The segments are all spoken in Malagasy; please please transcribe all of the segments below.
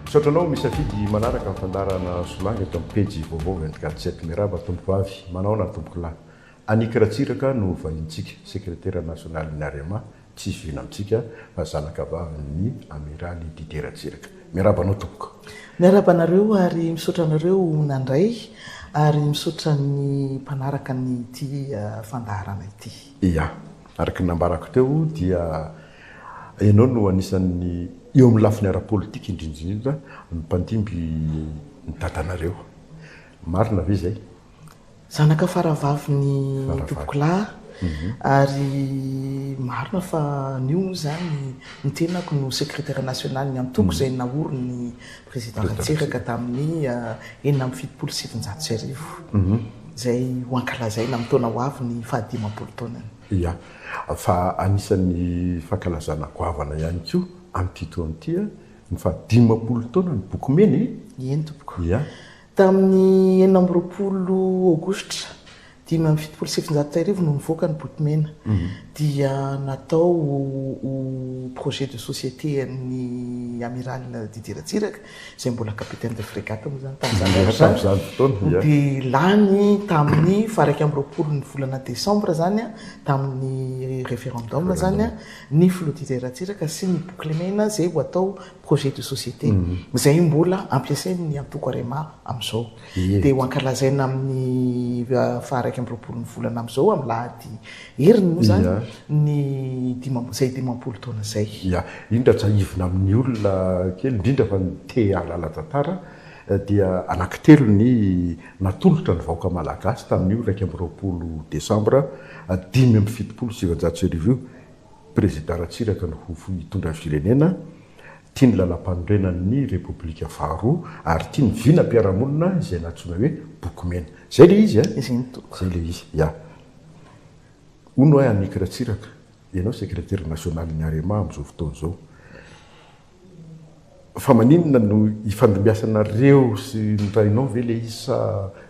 Misaotra anao misafidy manaraka ny fandaharana Solange eto amin'ny pejy vaovao 24 sept. Miarahaba tompoko vavy, manahoana tompoko lahy. Annick Ratsiraka no vahintsika, sekretera nasionalin'ny Arema, tsy zohiana amintsika fa zanaka vavin'ny Amiraly Didier Ratsiraka. Miarahaba anao tompoko. Miarahaba anareo ary misaotra anareo nandray ary misaotra ny mpanaraka an'ity fandaharana ity. Ia. Araka ny nambarako teo dia ianao no anisan'ny eo amin'ny lafiny ara-politika indrindra indrindra ny mpandimby ny dadanareo. Marina ve izay? Zanaka faravavin'ny tompokolahy ary marina fa anio moa izany ny tenako no secrétaire national ny antoko izay naorin'ny président Ratsiraka tamin'ny 1976 izay ho ankalazaina amin'ny taona ho avy ny fahadimampolo taonany. Ia, fa anisan'ny fankalazana goavana ihany koa amin'ity taona ity ny fahadimampolo taona ny Boky Mena e! Eny tompoko. Ia. Tamin'ny 26 aogositra 1975 no nivoaka ny Boky Mena, dia natao ho projet de société an'ny Amiral Didier Ratsiraka, izay mbola capitaine de frégate moa izany tamin'izany andro izany, dia lany tamin'ny faha 21 ny volana desambra izany, tamin'ny référendum izany, ny filoha Didier Ratsiraka sy ny Boky Mena izay ho atao projet de société izay mbola ampiasain'ny antoko Arema amin'izao. Dia ho ankalazaina amin'ny faha 21 ny volana amin'izao, amin'ny lahady heriny moa izany, ny izay 50 taona izay. Ia, indrindra tsiahivina amin'ny olona kely, indrindra fa ny te hahalala tantara, dia anankitelo ny natolotra ny vahoaka malagasy tamin'io 21 desambra 1975 io. Prezida Ratsiraka no ho hitondra ny firenena, tia ny lalampanorenan'ny Repoblika faharoa ary tia ny vinam-piarahamonina izay nantsoina hoe Boky Mena. Izay ilay izy a! Izay ny toko. Izay ilay izy, ya. Hono ho'a Annick Ratsiraka, ianao sekretera nasionalin'ny Arema amin'izao fotoana izao. Fa maninona no ifandimbiasanareo sy ny rainao ve ilay izy sa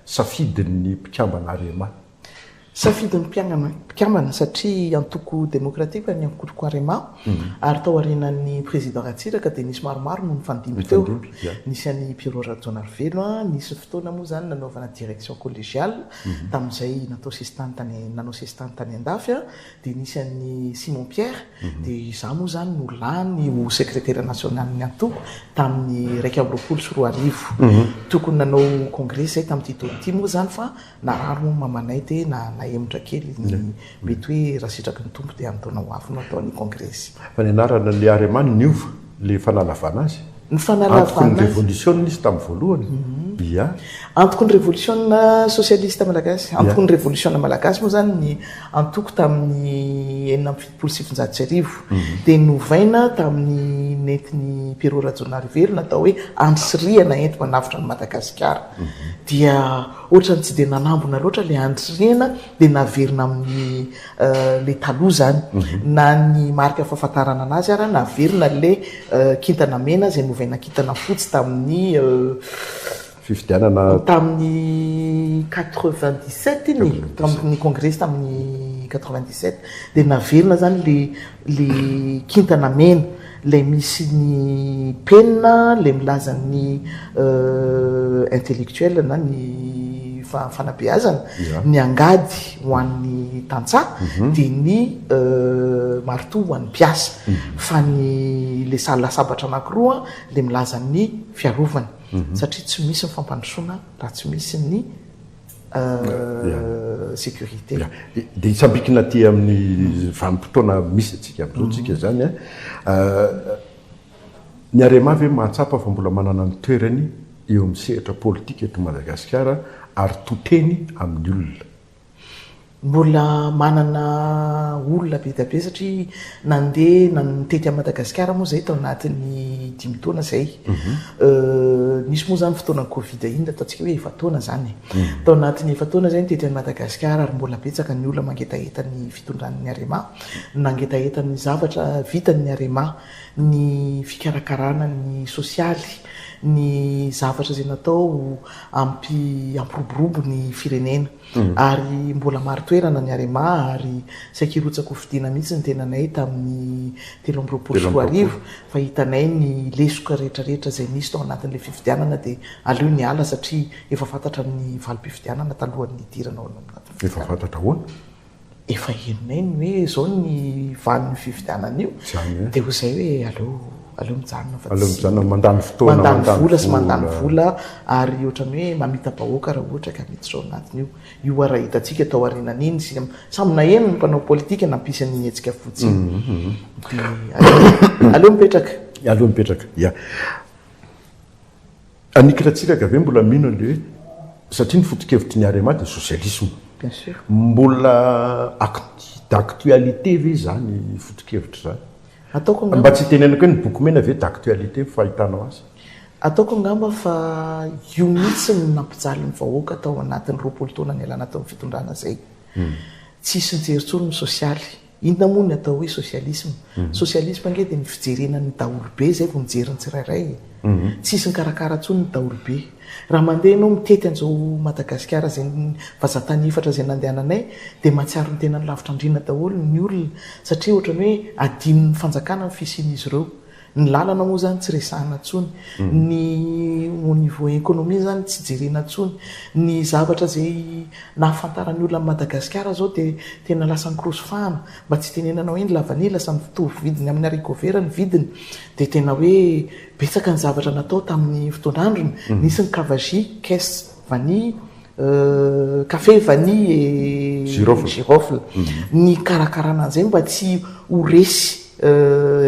safidin'ny mpikambana Arema? Safidin'ny mpikambana satria antoko demokratika ny antoko Arema ary tao aorianan'ny président Ratsiraka dia nisy maromaro no nifandimby teo. Nisy an'i Pierrot Rajaonarivelo, nisy fotoana moa izany nanaovana direction collégiale tamin'izay natao sesitany tany nanao sesitany tany andafy dia nisy an'i Simon Pierre dia izaho moa izany no lany ho secrétaire national-n'ny antoko tamin'ny 2021. Tokony nanao congrès izay tamin'ity taona ity moa izany fa Narary moa mamanay dia nahemotra kely ny mety hoe raha sitraky ny Tompo dia amin'ny taona ho avy no atao ny kongresy. Fa ny anarana le Arema no niova, le fanalavana azy. Ny fanalavana azy. Antokon'ny revolisiona izy tamin'ny voalohany. Ia. Antokon'ny revolisiona sosialista malagasy. Antokon'ny revolisiona malagasy moa izany ny antoko tamin'ny 1976. Dia novaina tamin'ny nentin'i Pierrot Rajaonarivelo natao hoe Andry sy Rihana enti-manavotra an'i Madagasikara. Dia Ohatran'ny tsy dia nanambona loatra ilay andry dia naverina amin'ny ilay taloha izany. Na ny marika fahafantarana anazy ara naverina ilay kintana mena izay novaina kintana fotsy tamin'ny Fifidianana. Tamin'ny 97 iny e, tamin'ny kongresy tamin'ny 97 dia naverina izany ilay ilay kintana mena. Ilay misy ny penina, ilay milaza ny intellectuel na ny fanabeazana, ny angady ho an'ny tantsaha, dia ny maritoa ho an'ny mpiasa. Fa ny ilay lasabatra anankiroa, ilay milaza ny fiarovana. Satria tsy misy ny fampandrosoana raha tsy misy ny sécurité. Dia hitsambikina aty amin'ny vanim-potoana misy antsika amin'izao tsika izany an. Ny Arema ve mahatsapa fa mbola manana ny toerany eo amin'ny sehatra politika eto Madagasikara ary to teny amin'ny olona? Mbola manana olona be dia be satria nandeha nitety an'i Madagasikara moa izay tao anatin'ny dimy taona izay. Nisy moa izany fotoanan'ny Covid iny, ataontsika hoe efa-taona izany e. Tao anatin'ny efa-taona izay nitety an'i Madagasikara ary mbola betsaka ny olona mangetaheta ny fitondran'ny Arema, nangetaheta ny zavatra vitan'ny Arema, ny fikarakarana ny sosialy, ny zavatra izay natao hampiroborobo ny firenena. Ary mbola maro. toerana ny Arema ary saika hirotsaka ho fidiana mihitsy ny tenanay tamin'ny 2023 fa hitanay ny lesoka rehetra rehetra izay nisy tao anatin'ilay fifidianana dia aleo niala satria efa fantatra ny valim-pifidianana talohan'ny nidirana ao anatin'ny Efa fifidianana. fantatra ahoana? Efa henonay ny hoe izao ny valin'io fifidianana io Izany hoe? dia hoy izahay hoe aleo aleo mijanona fa Aleo tsy mijanona mandany fotoana, mandany mandany vola sy mandany vola. vola ary ohatran'ny hoe mamita-bahoaka raha ohatra ka miditra ao anatin'io. Io ary raha hitantsika tao aorianan'iny sy samy naheno ny mpanao politika nampisy an'iny hetsika fotsy iny. Dia aleo aleo mipetraka. Aleo mipetraka, ya. Annick Ratsiraka ve mbola mino an'ilay hoe, satria ny foto-kevitry ny Arema dia sosialisma. Bien sûr. Mbola act- d'actualité ve izany foto-kevitra izany? Ataoko Mba angamba. tsy hitenenako hoe ny boky mena ve d'actualité ny fahitanao azy? Ataoko angamba fa io mihitsy no nampijaly ny vahoaka tao anatin'ny 20 taona nialana tao amin'ny fitondrana izay. Tsisy nijery intsony ny sosialy. Inona moa ny atao hoe sosialisma? Sosialisma ange dia ny fijerena ny daholobe izay vao mijery ny tsirairay e. Tsisy nikarakara intsony ny daholobe. Raha mandeha ianao mitety an'izao Madagasikara izay vazantany efatra izay nandehananay dia mahatsiaro ny tenany lavitra andriana daholo ny olona satria ohatran'ny hoe adinon'ny fanjakana ny fisian'izy ireo. Ny lalana moa izany tsy resahana intsony, ny au niveau économie izany tsy jerena intsony. Ny zavatra izay nahafantaran'ny olona an'i Madagasikara izao dia tena lasa nikorosofahana, mba tsy hitenenana hoe ny lavanila lasa mitovy vidiny amin'ny haricot vert ny vidiny, dia tena hoe betsaka ny zavatra natao tamin'ny fotoan'androny, nisy ny cavagie, caisse vanille, Café vanille et girofle. Ny hikarakarana an'izay mba tsy ho resy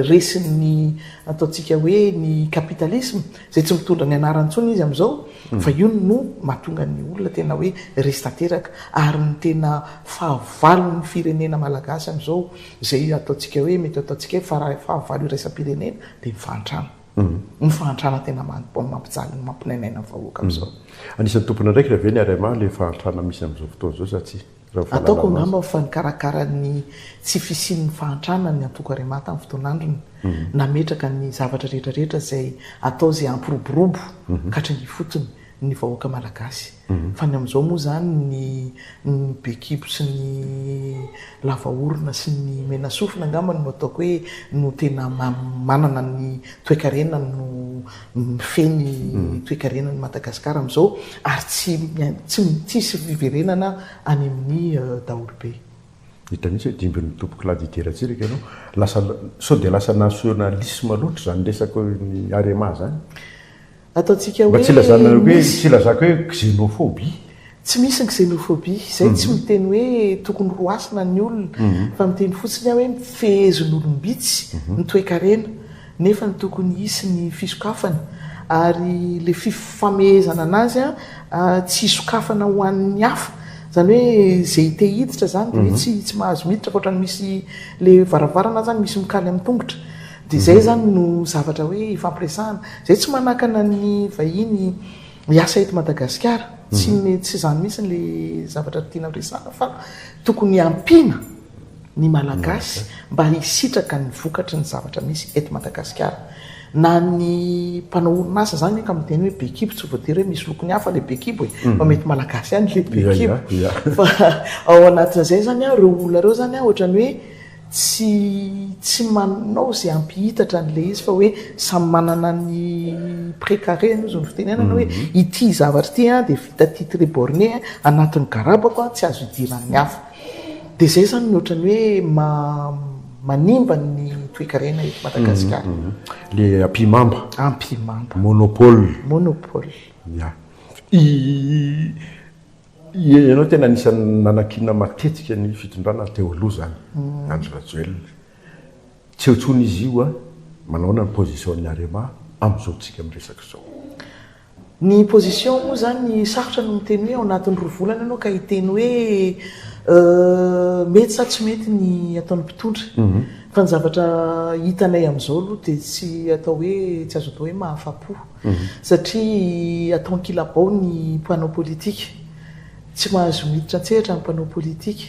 resin'ny ataontsika hoe ny capitalisme izay tsy mitondra ny anarany intsony izy amin'izao fa io no mahatonga ny olona tena hoe resy tanteraka ary ny tena fahavalon'ny firenena malagasy amin'izao izay ataontsika hoe mety ataontsika hoe fahavalo iraisam-pirenena dia ny fahantrana. Ny fahantrana tena mampijaly ny mampinainaina ny vahoaka amin'izao. Anisan'ny tompon'andraikitra ve ny Arema ilay fahantrana misy amin'izao fotoana izao sa tsia? Raha ny Ataoko fahalalana azy. angamba fa nikarakara ny tsy fisian'ny fahantrana ny antoko Arema tamin'ny fotoan'androny. Nametraka ny zavatra rehetra rehetra izay atao izay hampiroborobo ka hatrany ifotony ny vahoaka malagasy. Fa ny amin'izao moa izany ny ny be kibo sy ny lava orona sy ny mena sofina angamba no ataoko hoe no tena manana ny toekarena no mifehy ny toekarenan'i Madagasikara amin'izao ary tsy tsy tsisy fiverenana any amin'ny daholobe. Hita mihitsy hoe dimbin'ny tompokolahy Didier Ratsiraka ianao. Lasa sao dia lasa nationalisme loatra izany resaka ny Arema izany? Ataontsika Mba tsy hoe ilazana hoe misy. tsy ilazako hoe xenophobie. Tsy misy ny xenophobie. Izay tsy miteny hoe tokony roasina ny olona, fa miteny fotsiny aho hoe fehezin'olom-bitsy ny toekarena, nefa ny tokony hisy ny fisokafana, ary ilay fifamehezana anazy tsy hisokafana ho an'ny hafa. Izany hoe izay te hiditra izany dia hoe tsy tsy mahazo miditra fa ohatran'ny misy ilay varavarana izany misy mikaly amin'ny tongotra. Dia izay izany no zavatra hoe ifampiresahana. Izay tsy manakana ny vahiny hiasa eto Madagasikara. Tsy tsy izany mihitsy ilay zavatra tiana horesahana fa tokony hampiana ny Malagasy mba hisitraka ny vokatry ny zavatra misy eto Madagasikara. Na ny mpanao orinasa izany ka miteny hoe be kibo tsy voatery hoe misy lokony hafa ilay be kibo e, fa mety Malagasy ihany ilay be kibo. Fa ao anatin'izay izany ireo olona ireo izany ohatran'ny hoe Tsy tsy manao izay hampihitatra an'ilay izy fa hoe samy manana ny pré carré hozy ny fitenenana hoe ity zavatra ity an dia vita titre borné anatin'ny garabako an tsy azo idiran'ny hafa. Dia izay izany no ohatran'ny hoe manimba ny toekarena eto Madagasikara. Le ampihimamba. Ampihimamba. Monopole. Monopole. Ya. I Ianao tena anisan'ny nanakiana matetika ny fitondrana teo aloha izany, Andry Rajoelina. Tsy eo intsony izy io an! Manahoana ny position-n'ny Arema amin'izao tsika miresaka izao? Ny position moa izany sarotra ny miteny hoe ao anatin'ny roa volana ianao ka hiteny hoe mety sa tsy mety ny ataon'ny mpitondra. Fa ny zavatra hitanay amin'izao aloha dia tsy atao hoe tsy azo atao hoe mahafa-po. Satria atao ankilabao ny mpanao politika. Tsy mahazo miditra an-tsehatra ny mpanao politika.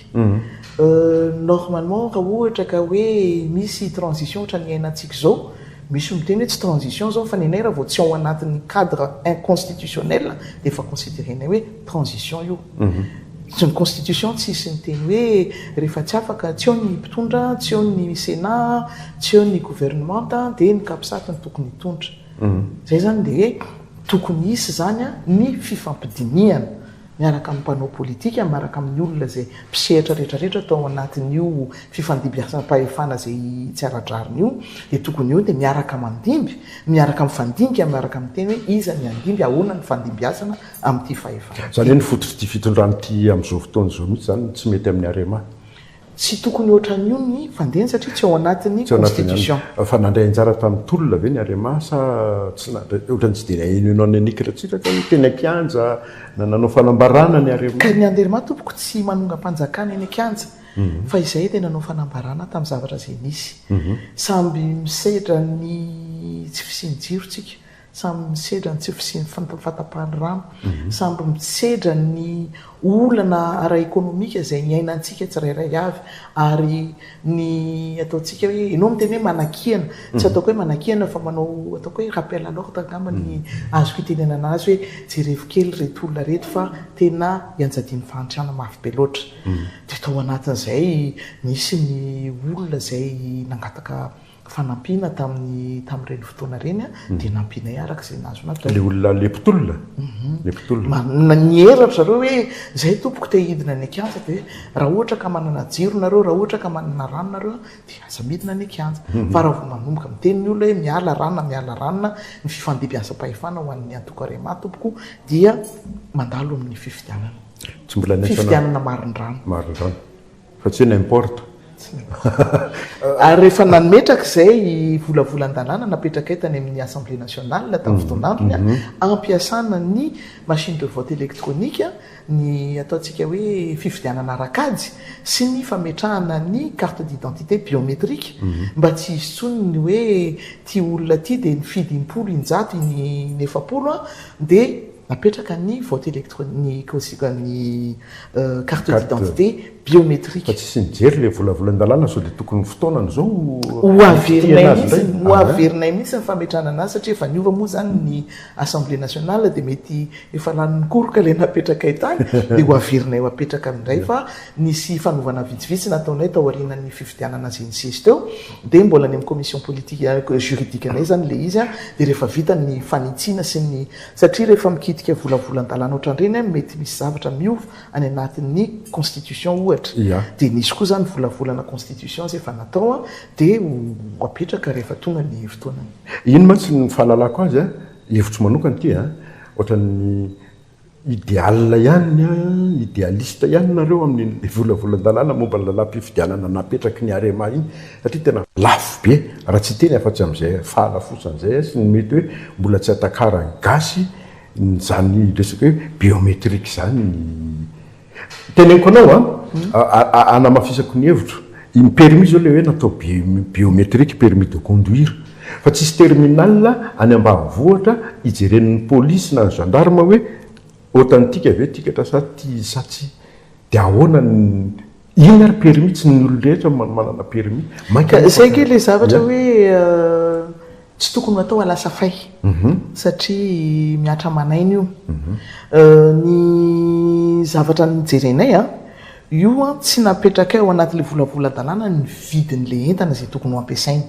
Normalement raha ohatra ka hoe misy transition ohatran'ny iainantsika izao, misy miteny hoe tsy transition izao fa ny anay raha vao tsy ao anatin'ny cadre inconstitutionnel dia efa considerer-nay hoe transition io. Tsy ny constitution tsisy niteny hoe rehefa tsy afaka, tsy eo ny mpitondra, tsy eo ny sénat, tsy eo ny gouvernement dia ny capsat no tokony hitondra. Izay izany dia hoe tokony hisy izany ny fifampidinihana miaraka amin'ny mpanao politika, miaraka amin'ny olona izay mpisehatra rehetra rehetra tao anatin'io fifandimbiasam-pahefana izay tsy ara-drariny io dia tokony eo dia miaraka mandimby, miaraka mifandinika, miaraka miteny hoe iza ny handimby, ahoana ny fandimbiasana amin'ity fahefana ity. Izany hoe ny fototr'ity fitondrana ity amin'izao fotoana izao mihitsy izany no tsy mety amin'ny Arema? Tsy tokony ohatran'io ny fandehany satria tsy ao anatin'ny Tsy ao anatin'ny constitution. Fa nandray anjara tamin'ny tolona ve ny Arema sa tsy nandray? Ohatran'ny tsy dia nahenoheno an'i Annick Ratsiraka hoe teny an-kianja na nanao fanambarana ny Arema. Ka ny Arema tompoko tsy manongam-panjakana eny an-kianja fa izay dia nanao fanambarana tamin'ny zavatra izay nisy. Samby misedra ny tsy fisian'ny jiro tsika. Samy misedra ny tsy fisian'ny fahatapahan'ny rano, samby misedra ny olana ara-ekonomika izay iainantsika tsirairay avy ary ny ataontsika hoe, ianao miteny hoe manakiana, tsy ataoko hoe manakiana fa manao ataoko hoe rappel à l'ordre angamba ny azoko itenenana azy hoe jerevo kely ireto olona ireto fa tena ianjadian'ny fahantrana mafy be loatra. Dia tao anatin'izay nisy ny olona izay nangataka fanampiana tamin'ny tamin'ireny fotoana ireny dia nampianay araka izay nahazo natao. Ilay olona le mpitolona? Le mpitolona. Niera ry zareo hoe izay tompoko te hidina any an-kianja dia raha ohatra ka manana jiro nareo, raha ohatra ka manana rano nareo dia aza midina any an-kianja. Fa raha vao manomboka miteny ny olona hoe miala ranona, miala ranona, ny fifandimbiasam-pahefana ho an'ny antoko Arema tompoko dia mandalo amin'ny fifidianana. Tsy mbola niantso anao. Fifidianana marindrano. Marindrano. Fa tsy hoe n'importe. Tsy n'importe. Ary rehefa nametraka izay volavolan-dalàna napetrakay tany amin'ny Assemblée nationale tamin'ny fotoan'androny, hampiasana ny machine de vote électronique, ny ataontsika hoe fifidianana ara-kajy sy ny fametrahana ny carte d'identité biométrique mba tsy hisy intsony ny hoe ity olona ity dia nifidy impolo, injato, inefapolo dia Napetraka ny vote électronique, ny carte d'identité biométrique. Fa tsisy nijery ilay volavolan-dalàna sao dia tokony fotoanany izao Ho averinay mihitsy, ho averinay mihitsy ny fametrahana anazy satria efa niova moa izany ny Assemblée nationale dia mety efa lanin'ny koroka ilay napetrakay tany dia ho averinay ho apetraka indray fa nisy fanovana vitsivitsy nataonay tao aorianan'ny fifidianana izay nisesy teo dia mbola any amin'ny commission politique juridique anay izany ilay izy dia rehefa vita ny fanitsiana sy ny Satria rehefa mikitika volavolan-dalàna ohatran'ireny mety misy zavatra miova any anatin'ny constitution ohatra. Dia nisy koa izany volavolana constitution izay efa natao dia ho apetraka rehefa tonga ny fotoanany. Iny mantsy ny fahalalako azy an, hevitro manokana ity an, ohatran'ny idéal ihany an, idéaliste ihany nareo amin'iny volavolan-dalàna momba ny lalàm-pifidianana napetraky ny Arema iny satria tena lafo be raha tsy hiteny afa-tsy amin'izay fahalafosana izay sy ny mety hoe mbola tsy hatakaran'ny gasy izany resaka hoe biométrique izany ny teneniko anao an, hanamafisako ny hevitro, ny permis izao ilay hoe natao biométrique, permis de conduire, fa tsisy terminal any ambanivohitra hijeren'ny polisy na ny gendarme hoe authentique ve ticket sa sa tsia. Dia ahoana ny iny ary permis tsy ny olona rehetra no manana permis. Mainka Ka izay ange ilay zavatra hoe tsy tokony ho atao alasafay satria mihatra aman'aina io. Ny zavatra nojerenay an, io an tsy napetrakay ao anatin'ilay volavolan-dalàna ny vidin'ilay entana izay tokony ho ampiasaina.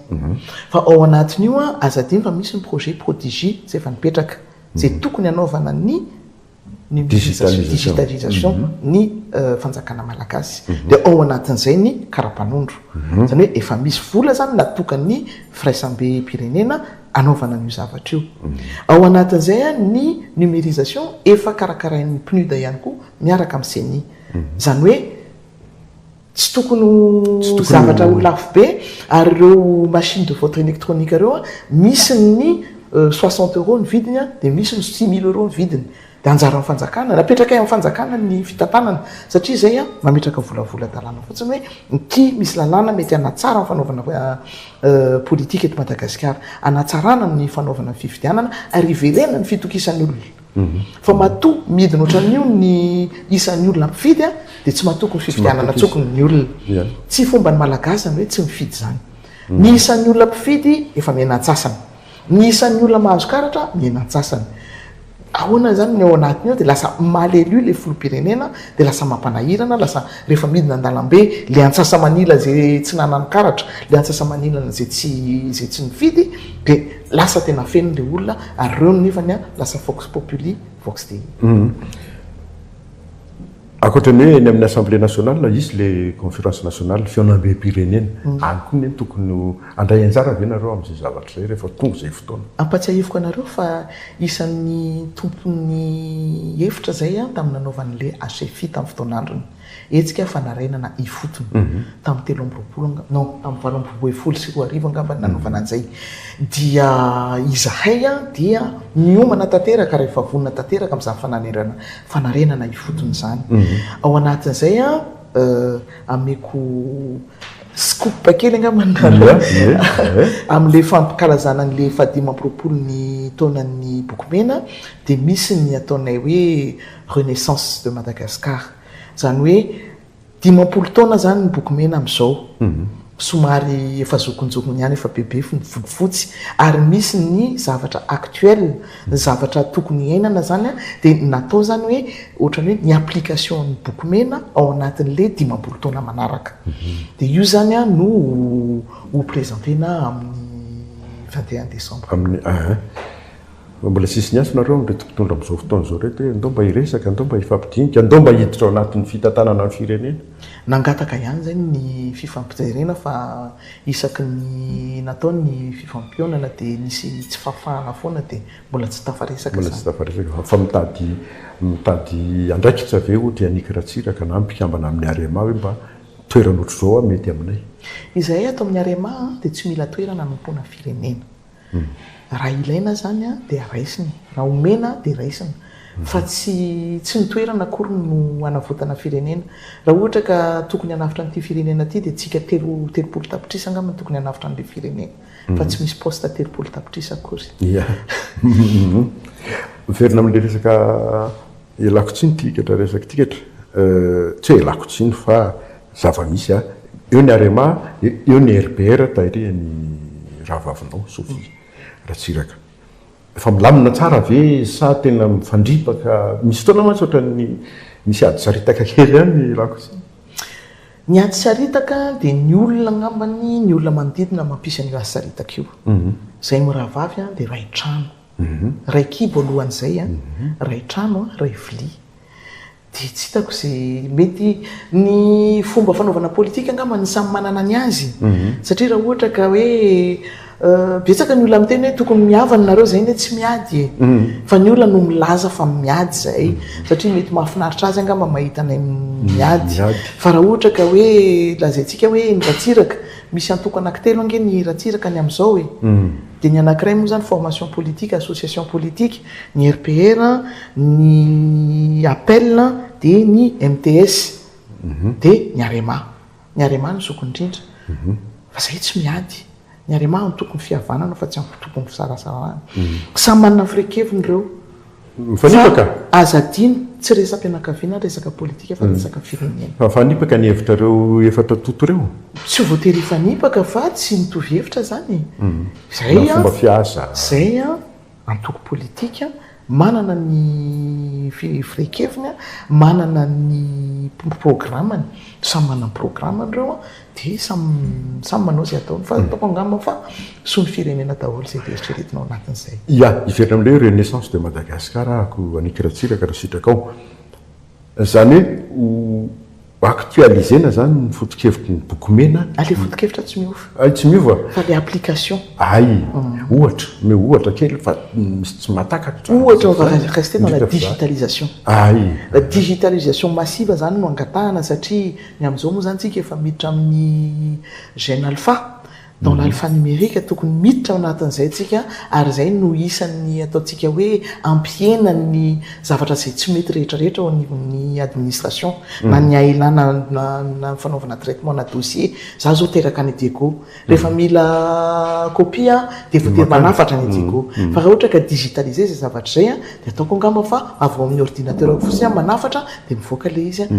Fa ao anatin'io an, aza adino fa misy ny projet Prodigy izay efa nipetraka, izay tokony hanaovana ny ny digitalisation ny fanjakana malagasy dia ao anatin'izay ny karapanondro. Izany hoe efa misy vola izany natokan'ny firaisam-pirenena hanaovana an'io zavatra io. Ao anatin'izay ny numérisation efa karakarain'ny PNUD ihany koa miaraka amin'ny CENI. Izany hoe Tsy tokony ho zavatra ho lafo be ary ireo machine de vote électronique ireo misy ny 60 euros ny vidiny dia misy ny 6000 euros ny vidiny. Dia anjaran'ny fanjakana, napetrakay amin'ny fanjakana ny fitantanana satria izay mametraka volavolan-dalàna fotsiny hoe ity misy lalàna mety hanatsara ny fanaovana politika eto Madagasikara, hanatsarana ny fanaovana ny fifidianana ary hiverenana ny fitokisan'ny olona. Fa matoa midina ohatran'io ny isan'ny olona mpifidy dia tsy matoky ny fifidianana tsokony ny olona. Tsy fomban'ny Malagasy izany hoe tsy mifidy izany. Ny isan'ny olona mpifidy efa mihena antsasany. Ny isan'ny olona mahazo karatra mihena antsasany. Ahoana izany ny ao anatiny ao dia lasa mal élu ilay filoham-pirenena dia lasa mampanahirana, lasa rehefa midina an-dalambe ilay antsasa-manila izay tsy nanan-karatra, ilay antsasa-manilana izay tsy izay tsy nifidy dia lasa tena feno ilay olona ary ireo nefany lasa vox populi vox dei. Ankoatra ny hoe eny amin'ny Assemblée nationale, hisy ilay conférence nationale, fihaonambem-pirenena. Any koa ne tokony ho, handray anjara ve nareo amin'izay zavatra izay rehefa tonga izay fotoana? Ampatsiahiviko anareo fa isan'ny tompon'ny hevitra izay tamin'ny nanaovan'ilay HFI tamin'ny fotoan'androny. Hetsika fanarenana ifotony. Tamin'ny 23 angamba, non, tamin'ny 2018 angamba no nanaovana an'izay. Dia izahay dia miomana tanteraka ary efa vonona tanteraka amin'izany fananerana, fanarenana ifotony izany. Ao anatin'izay ameko scoop kely angamba nareo amin'ilay fampikalazana an'ilay faha-25 ny taonan'ny Boky Mena dia misy ny ataonay hoe Renaissance de Madagascar. Izany hoe 50 taona izany ny Boky Mena amin'izao. Somary efa zokinjokiny ihany, efa bebe ny volofotsy ary misy ny zavatra actuel, ny zavatra tokony hiainana izany dia natao izany hoe ohatran'ny hoe ny application ny Boky Mena ao anatin'ilay 50 taona manaraka. Dia io izany no ho présenter-na amin'ny 21 décembre. Amin'ny un. Fa mbola tsisy niantso nareo amin'ireto mpitondra amin'izao fotoana izao ireto hoe andao mba hiresaka, andao mba hifampidinika, andao mba hiditra ao anatin'ny fitantanana ny firenena? Nangataka ihany izay ny fifampijerena fa isaky ny natao ny fifampihaonana dia nisy tsy fahafahana foana dia mbola tsy tafaresaka Mbola tsy tafaresaka. Fa mitady mitady andraikitra ve ohatra i Annick Ratsiraka na ny mpikambana amin'ny Arema hoe mba toerana ohatr'izao aho mety aminay? Izahay ato amin'ny Arema dia tsy mila toerana hanompoana firenena. Raha ilaina izany dia raisina, raha omena dia raisina fa tsy tsy ny toerana akory no hanavotana firenena. Raha ohatra ka tokony hanavotra an'ity firenena ity dia tsika telo 30 tapitrisa angamba no tokony hanavotra an'ilay firenena fa tsy misy poste 30 tapitrisa akory. Ia. Miverina amin'ilay resaka ialako tsiny ity hikatra resaka ity hikatra, tsy hoe ialako tsiny fa Zava-misy a! Eo ny Arema, eo ny RBR tarihan'ny rahavavinao Sophie Ratsiraka. Efa milamina tsara ve sa tena mifandripaka? Misy fotoana mantsy ohatran'ny misy ady saritaka kely ihany lako sy. Ny ady saritaka dia ny olona angambany, ny olona manodidina mampisy an'io ady saritaka io. Izay mirahavavy dia iray trano. Iray kibo alohan'izay, iray trano, iray vilia. Dia tsy hitako izay mety, ny fomba fanaovana politika angamba ny samy manana ny azy, satria raha ohatra ka hoe betsaka ny olona miteny hoe tokony mihavana nareo izay anie tsy miady e, fa ny olona no milaza fa miady izahay, satria mety mahafinaritra azy angamba mahita anay miady, fa raha ohatra ka hoe lazaintsika hoe ny Ratsiraka, misy antoko anankitelo ange ny Ratsiraka ny amin'izao e, dia ny anankiray moa izany formation politique, association politique, ny RPR, ny appel dia ny MTS dia ny Arema. Ny Arema no zokiny indrindra. Fa zahay tsy miady. Ny Arema antokon'ny fihavanana fa tsy antokon'ny fisarasarahana. Samy manana ny firehan-keviny ireo. Mifanipaka? Fa aza adino, tsy resa-pianakaviana ny resaka politika fa resaka firenena. Fa mifanipaka ny hevitrareo efatra toto ireo? Tsy voatery hifanipaka fa tsy mitovy hevitra izany e. Izay Na fomba fiasa. Izay an. antoko politika manana ny firehan-keviny, manana ny programany, samy manana ny programany ireo dia samy samy manao izay ataony fa ataoko angamba fa soa ny firenena daholo izay eritreretina ao anatin'izay. Ya, hiverina amin'ilay hoe Renaissance de Madagascar ahako Annick Ratsiraka raha sitrakao. Izany hoe ho actualiser-na izany ny foto-kevitry ny boky mena. Ah, ilay foto-kevitra tsy miova. Hay tsy miova? Fa ilay application. Hay, ohatra, omeo ohatra kely fa misy tsy mahatakatra. Ohatra, on va rester dans la digitalisation. Hay. La digitalisation massive izany no angatahana satria ny amin'izao moa izany tsika efa miditra amin'ny Gen Alpha. Dans l'alphanumérique, tokony miditra ao anatin'izay tsika ary izay no isan'ny ataontsika hoe hampihena ny zavatra izay tsy mety rehetra rehetra ao anivon'ny administration na ny haelana na ny fanaovana traitement na dossier. Za zao teraka any Diego, rehefa mila copie aho dia voatery manafatra any Diego. Fa raha ohatra ka digitaliser izay zavatra izay dia ataoko angamba fa avy ao amin'ny ordinateur-ko fotsiny aho manafatra dia mivoaka ilay izy.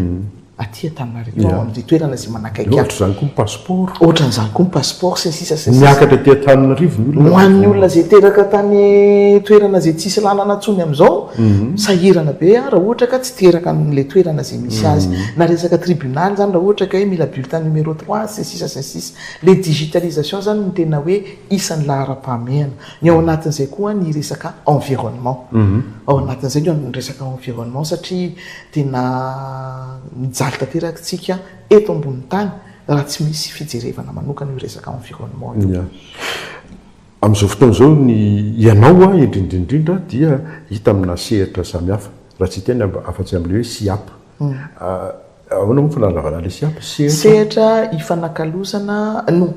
aty Antananarivo ao amin'izay toerana izay manakaiky ahy. Ohatran'izany koa ny passeport. Ohatran'izany koa ny passeport sy ny sisa sy ny sisa. Miakatra aty Antananarivo ny olona. Ho an'ny olona izay teraka tany toerana izay tsisy lalana intsony amin'izao, sahirana be raha ohatra ka tsy teraka amin'ilay toerana izay misy azy. Na resaka tribunal izany raha ohatra ka hoe mila bulletin numéro trois sy ny sisa sy ny sisa. Ilay digitalisation izany no tena hoe isan'ny laharam-pahamehana. Ny ao anatin'izay koa ny resaka environnement. Ao anatin'izay ny resaka environnement satria Tena mijaly tanteraka tsika eto ambony tany raha tsy misy fijerevana manokana io resaka environnement io. Ya. Amin'izao fotoana izao ny ianao a indrindra indrindra dia hita amina sehatra samihafa, raha tsy hiteny afa-tsy amin'ilay hoe SIAP. Ahoana moa ny fanalavana an'ilay SIAP? Sehatra. Sehatra ifanakalozana, non.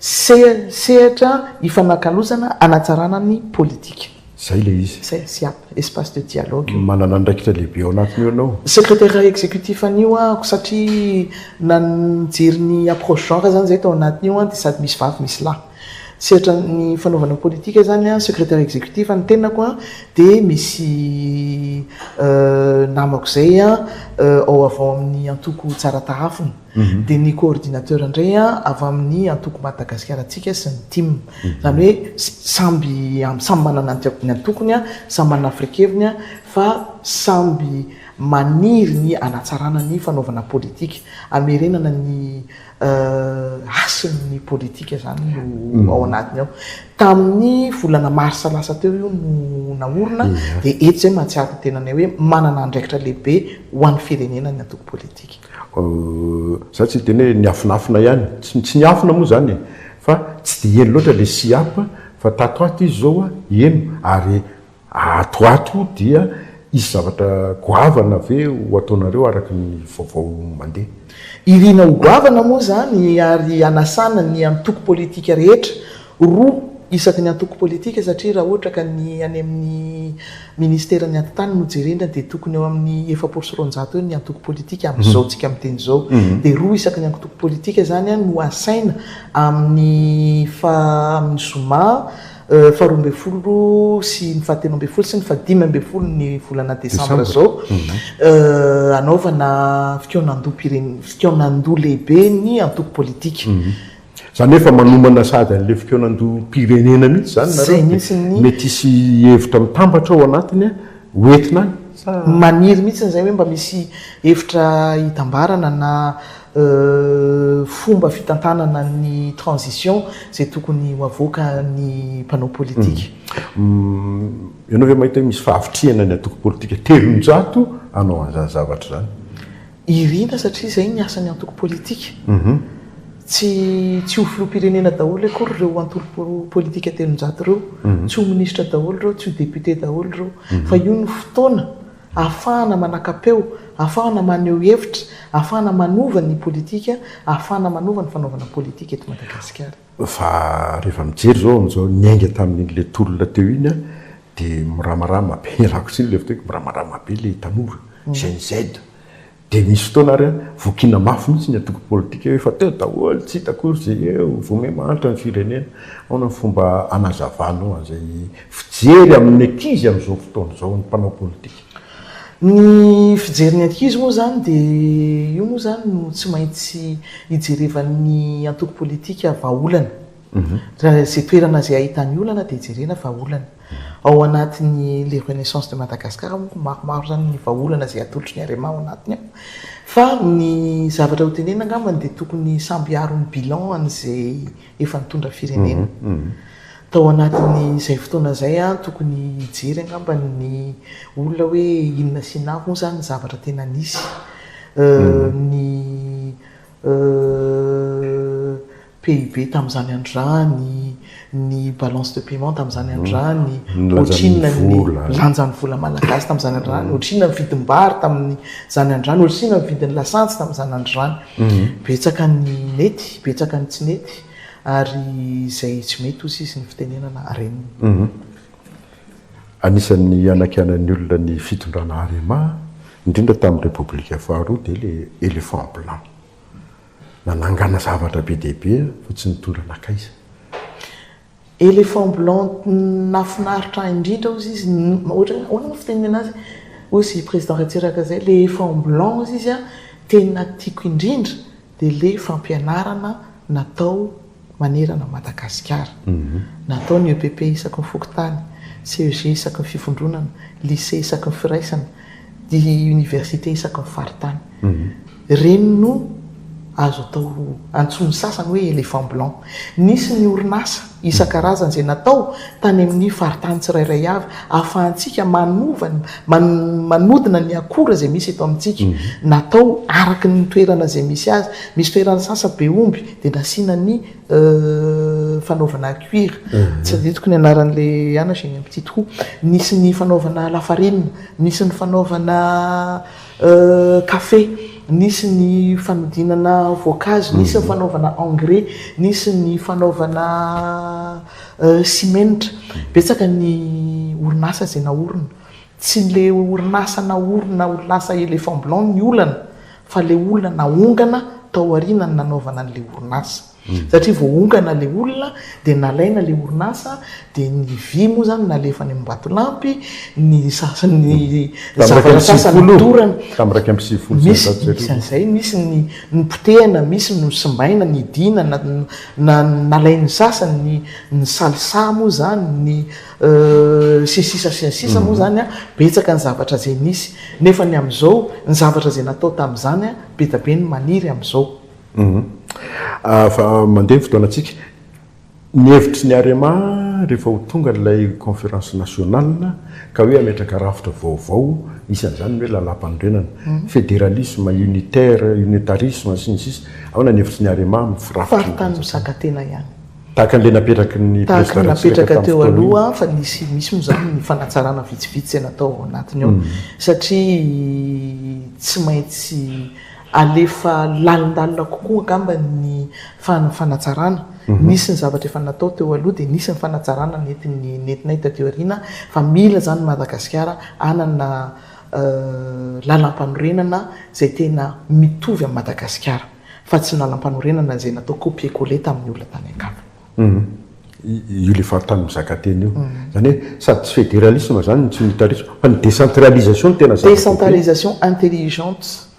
Sehatra ifanakalozana hanatsarana ny politika. Izay ilay izy. Izay, SIAP, espace de dialogue io. Manana andraikitra lehibe ao anatin'io ianao. Secrétaire exécutif an'io aho satria na nijery ny approche genre izany izay tao anatin'io dia sady misy vavy misy lahy. Sehatra ny fanaovana politika izany, secrétaire exécutif ny tenako dia misy namako izay ao avy ao amin'ny antoko Tsaratahafina. Dia ny coordinateur indray avy amin'ny antoko Madagasikara Antsika sy ny tim. Izany hoe samby samy manana ny antokony, samy manana ny firekeviny fa samby maniry ny hanatsarana ny fanaovana politika, hamerenana ny hasin'ny politika izany no ao anatiny ao. Tamin'ny volana marsa lasa teo io no naorina dia eto izay mahatsiaro ny tenanay hoe manana andraikitra lehibe ho an'ny firenena ny antoko politika. Za tsy hiteny hoe niafinafina ihany, tsy niafina moa zany e, fa tsy dia heno loatra le SIAP fa tato ato izy zao heno ary ato ato dia hisy zavatra goavana ve ho ataonareo araka ny vaovao mandeha? Irina ho goavana moa izany ary hanasana ny antoko politika rehetra roa isaky ny antoko politika satria raha ohatra ka ny any amin'ny ministeran'ny atitany no jerena dia tokony eo amin'ny 240 eo ny antoko politika amin'izao tsika miteny izao dia roa isaky ny antoko politika izany no asaina amin'ny faha amin'ny zoma faharoa 12 sy ny fahatelo 12 sy ny fahadimy 12 ny volana desambra izao hanaovana fikaonandoham-pirenena fikaonandoha lehibe ny antoko politika. Zany hoe efa manomana sahady an'ilay fikaonandoham-pirenena mihitsy izany nareo? Zay mihitsy ny. Mety hisy hevitra mitambatra ao anatiny ho entina any sa? Maniry mihitsy izay hoe mba misy hevitra hitambarana na fomba fitantanana ny transition izay tokony ho avoakan'ny mpanao politika. Ianao ve mahita hoe misy fahavitrihana ny antoko politika 300 hanao an'izany zavatra izany? Irina satria izay ny asan'ny antoko politika. Tsy tsy ho filoham-pirenena daholo akory ireo antoko politika 300 ireo, tsy ho minisitra daholo ireo, tsy ho député daholo ireo. Fa io no fotoana ahafahana manaka-peo, ahafahana maneho hevitra, ahafahana manova ny politika, ahafahana manova ny fanaovana politika eto Madagasikara. Fa rehefa mijery izao amin'izao niainga tamin'iny ilay tolona teo iny aho dia miramarama be, ialako tsiny ilay fiteniko, miramarama be ilay tanora, Gen Z. Dia misy fotoana ary vokiana mafy mihitsy ny antoko politika hoe efa teo daholo, tsy hita akory izay eo, vao miha mahantra ny firenena. Ahoana ny fomba hanazavanao an'izay fijery amin'ny ankizy amin'izao fotoana izao ny mpanao politika? Ny fijery ny ankizy moa izany dia io moa izany no tsy maintsy hijerevan'ny antoko politika vahaolana. Raha izay toerana izay ahitany olana dia jerena vahaolana. Ao anatin'ny le renaissance de Madagascar moa maromaro izany ny vahaolana izay atolotry ny Arema ao anatiny ao. Fa ny zavatra ho tenenina angambany dia tokony samby hiaro ny bilan an'izay efa nitondra firenena. Tao anatin'izay fotoana izay tokony hijery angamba ny olona hoe inona sy inona avy moa izany ny zavatra tena nisy. Ny PIB tamin'izany andro izany, ny balance de paiement tamin'izany andro izany, ohatrinona ny lanjan'ny vola malagasy tamin'izany andro izany, ohatrinona ny vidim-bary tamin'izany andro izany, ohatrinona ny vidin'ny lasantsy tamin'izany andro izany. Betsaka ny nety, betsaka ny tsy nety ary izay tsy mety hozy izy ny fitenenana harenina. Anisan'ny hanakianan'ny olona ny fitondrana Arema, indrindra tamin'ny Repoblika faharoa dia ilay éléphant blanc. Nanangana zavatra be dia be fa tsy nitondra nankaiza. Éléphant blanc nahafinaritra ahy indrindra hozy izy, ohatra hoe ahoana moa fitenenana azy, hozy président Ratsiraka zay, l'éléphant blanc hozy izy an, Tena tiako indrindra dia le fampianarana natao manerana an'i Madagasikara. Natao ny EPP isaky ny fokontany, CEG isaky ny fivondronana, lycée isaky ny firaisana, dia université isaky ny faritany. Ireny no azo atao antsoin'ny sasany hoe éléphant blanc. Nisy ny orinasa isan-karazany izay natao tany amin'ny faritany tsirairay avy ahafahantsika manova ny, manodina ny akora izay misy eto amintsika. Natao araka ny toerana izay misy azy. Misy toerana sasany be omby dia nasiana ny fanaovana cuir, tsy adidiko ny anaran'ilay anona, j'ai un petit trou. Nisy ny fanaovana lafarinina, nisy ny fanaovana Kafe, nisy ny fanodinana voankazo, nisy ny fanaovana engrais, nisy ny fanaovana simenitra. Betsaka ny orinasa izay naorina. Tsy ilay orinasa naorina ho lasa éléphant blanc ny olana fa ilay olona naongana tao aoriana ny nanaovana an'ilay orinasa. Satria voaongana ilay olona dia nalaina ilay orinasa dia ny vy moa izany nalefa any Ambatolampy, ny ny zavatra sasany nodorana. Tamin'ny 1991. Misy an'izay, misy ny nopotehana, misy ny nosimbaina, nidina, na nalain'ny sasany, ny ny salsa moa izany, ny sy ny sisa sy ny sisa moa izany an, betsaka ny zavatra izay nisy. Nefa ny amin'izao, ny zavatra izay natao tamin'izany an, be dia be ny maniry amin'izao. Fa mandeha ny fotoanantsika. Ny hevitry ny Arema rehefa ho tonga ilay conférence nationale ka hoe hametraka rafitra vaovao, isan'izany ny hoe lalàmpanorenana, fédéralisme, unitaire, unitarisme, sy ny sisa Ahoana ny hevitry ny Arema amin'ny firafitry ny Faritany mizaka tena ihany. Tahaka an'ilay napetraky ny Tahaka ny napetraka teo aloha fa nisy misy moa izany ny fanatsarana vitsivitsy izay natao ao anatiny ao satria tsy maintsy Alefa lalindalina kokoa angamba ny fanatsarana. Nisy ny zavatra efa natao teo aloha dia nisy ny fanatsarana nentin'ny nentinay taty aoriana fa mila izany Madagasikara hanana lalampanorenana izay tena mitovy amin'i Madagasikara fa tsy ny lalampanorenana izay natao copier coller tamin'ny olona tany an-kafa. Io ilay faritany mizaka tena io. Izany hoe sady tsy fédéralisme izany no tsy unitarisme fa ny décentralisation no tena zava-dehibe. Décentralisation intelligente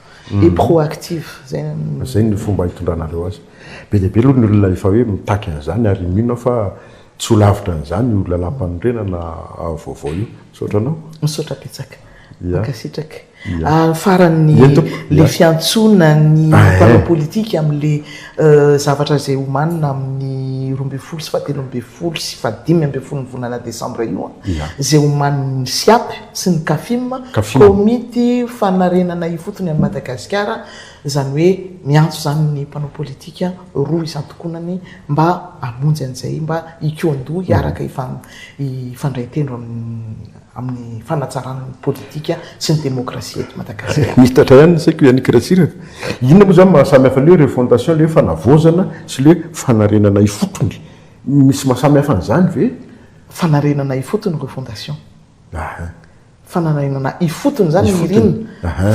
et proactive, izay no. Izay no fomba hitondranareo azy. Be dia be aloha ny olona efa hoe mitaky an'izany ary mino aho fa tsy ho lavitra an'izany io lalàmpanorenana vaovao io. Misaotra anao. Misaotra betsaka. Mankasitraka. Ary farany le fiantsoana ny mpanao politika amin'le zavatra izay omanina amin'ny 12 sy faha-13 sy faha-15 ny volana desambra io, izay omanin'ny Siap sy ny Cafim, komity fanarenana ifotony an'i Madagasikara, izany hoe miantso izany ny mpanao politika roa isan-tokonany mba hamonjy an'izay, mba hikoan-doha hiaraka hifandray tendro amin'ny. amin'ny fanatsarana ny politika sy ny demokrasia eto Madagasikara. Miitatra ihany ny saiko Yannick Ratsiraka. Inona moa izany maha samy hafa ilay hoe refondation, ilay hoe fanavaozana sy ilay hoe fanarenana ifotony? Misy maha samy hafa an'izany ve? Fanarenana ifotony refondation. Fanarenana ifotony izany ny irina.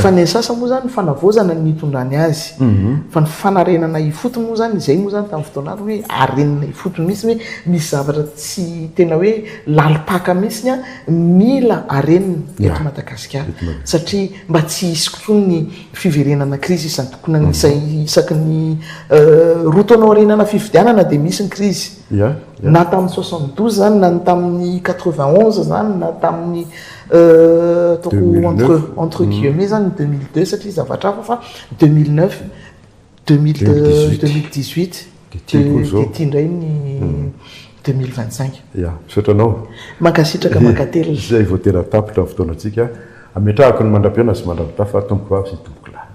Fa ny sasany moa izany fanavaozana ny nitondrany azy. Fa ny fanarenana ifotony moa izany, izay moa izany tamin'ny fotoana ary hoe arenina ifotony mihitsy hoe misy zavatra tsy tena hoe lalim-paka mihitsy an, mila arenina eto Madagasikara satria mba tsy hisy koa ny fiverenana krizy isan-tokonana isaky ny roa taona aorianana fifidianana dia misy ny krizy na tamin'ny 72 izany na ny tamin'ny 91 izany na tamin'ny ataoko entre entre guillemets izany 2002 satria zavatra hafa fa 2009 2018 dia ity indray ny 2025. Ya, misaotra anao. Mankasitraka mankatelina. Izay vao tena tapitra ny fotoanantsika. Ametrahako ny mandra-pihaona sy mandra-pitafa tompoko vavy sy tompoko lahy.